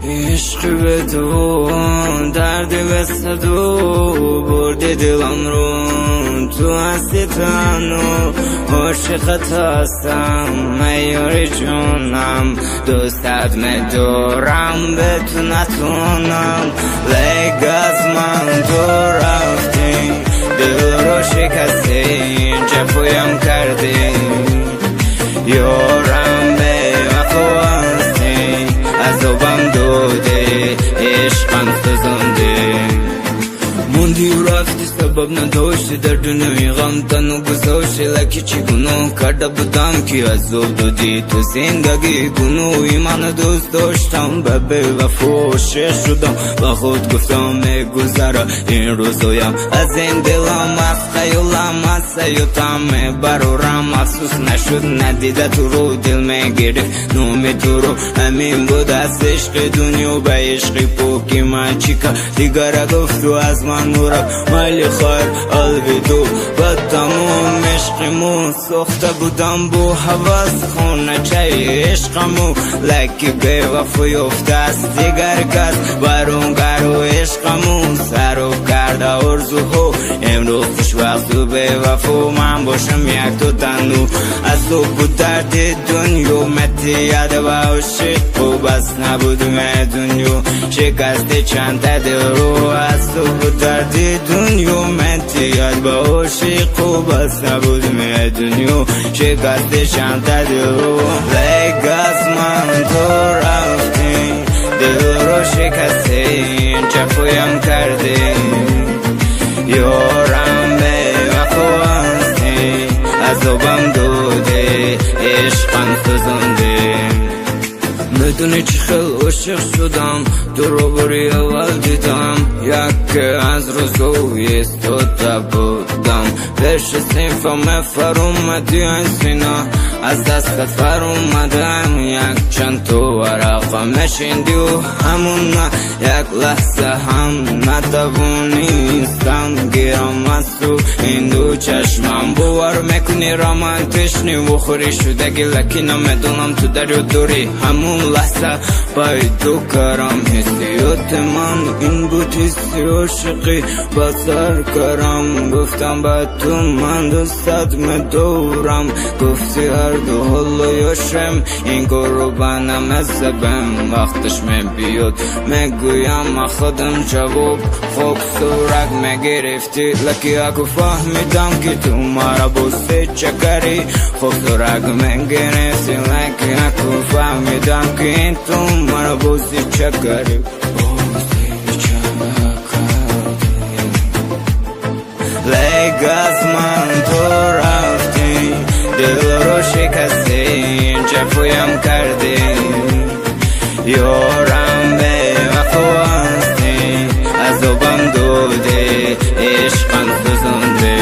Ишқи ба ту, дарди ба ту, бурди дилам ру, ту ҳасти танҳо, ошиқат ҳастам, эй ёри ҷонам, дӯстат медорам, бе ту натонам. Лек аз ман ту рафтӣ, дилро шикастӣ, ҷафоям кардӣ, ёрам, бевафо ҳастӣ, азобам додӣ, ишқам сӯзондӣ. Мондию рафтӣ, сабаб надошти, дар дунёи ғам тану гузошти. Леки чӣ гуноҳ карда будам, ки азоб додӣ ту зиндагӣ? Гуноҳи ману дӯст доштам, ба бевафо ошиқ шудам. Ба худ гуфтам, мегузара ин рӯзоям, аз ин дилам, аз хаёлам, аз ҳаётам мебарорам. Афсӯс, нашуд, надида туро, дил мегирифт номи туро. Ҳамин буд аз ишқи дунё, ба ишқи поки ман чика дигара гуфту аз ман рафт. Майли, хайр, алвидоъ ба тамом ишқиму. Сохта будам бо ҳавас хоначаи ишқаму, леки бевафо ёфтааст дигар кас вайронгару ишқаму сару карда орзуҳо. Имрӯз хушвақту бевафо ман бошам якту тану. Азобу дарди дунё метиҳад ба ошиқу, бас набуд медунё, шикасти чанда дилрӯ. Азобу дарди дунё метиҳад ба ошиқу, бас набуд медунё, шикасти чанда дилрӯ. Лек аз ман ту рафтӣ, дилро шикастӣ, ҷафоям кардӣ, ёрам, бевафо ҳастӣ, азобам додӣ, ишқам сӯзондӣ. Медонӣ, чӣ хел ошиқ шудам? Туро бори аввал дидам, яке аз рӯзои истода будам пеши синфа, мефаромадӣ, ай сина аз дастат фаромадам. Як чандто варақа мешиндию ҳамуна як лаҳза ҳам натавонистам гирам аз ту ин ду чашмам. Бовар мекунӣ, романтичный вохӯрӣ шудаги, леки намедонам, ту дар ёд дорӣ ҳамун лаҳза пайдо кардам ҳиссиёти ман. Ин буд ҳисси ошиқӣ, ба сар карам. Гуфтам ба ту, ман дӯстат медорам. Гуфти, ҳарду ҳоло ёшем, ин корро ба намезабем, вақташ мебиёд, мегӯям ма худам ҷавоб. Хок сурак мегирифтӣ, леки аку фаҳмидам, ки ту мара босеча карӣ. Хок сурак мегирифтӣ, леки аку фаҳмидам, ки ту мара босеча карӣ, босеча кардӣ. Лек аз ман ту рафтӣ, дилро шикастӣ, ҷафоям кардӣ, ёрам, бевафо ҳастӣ, азобам додӣ, ишқам сӯзондӣ.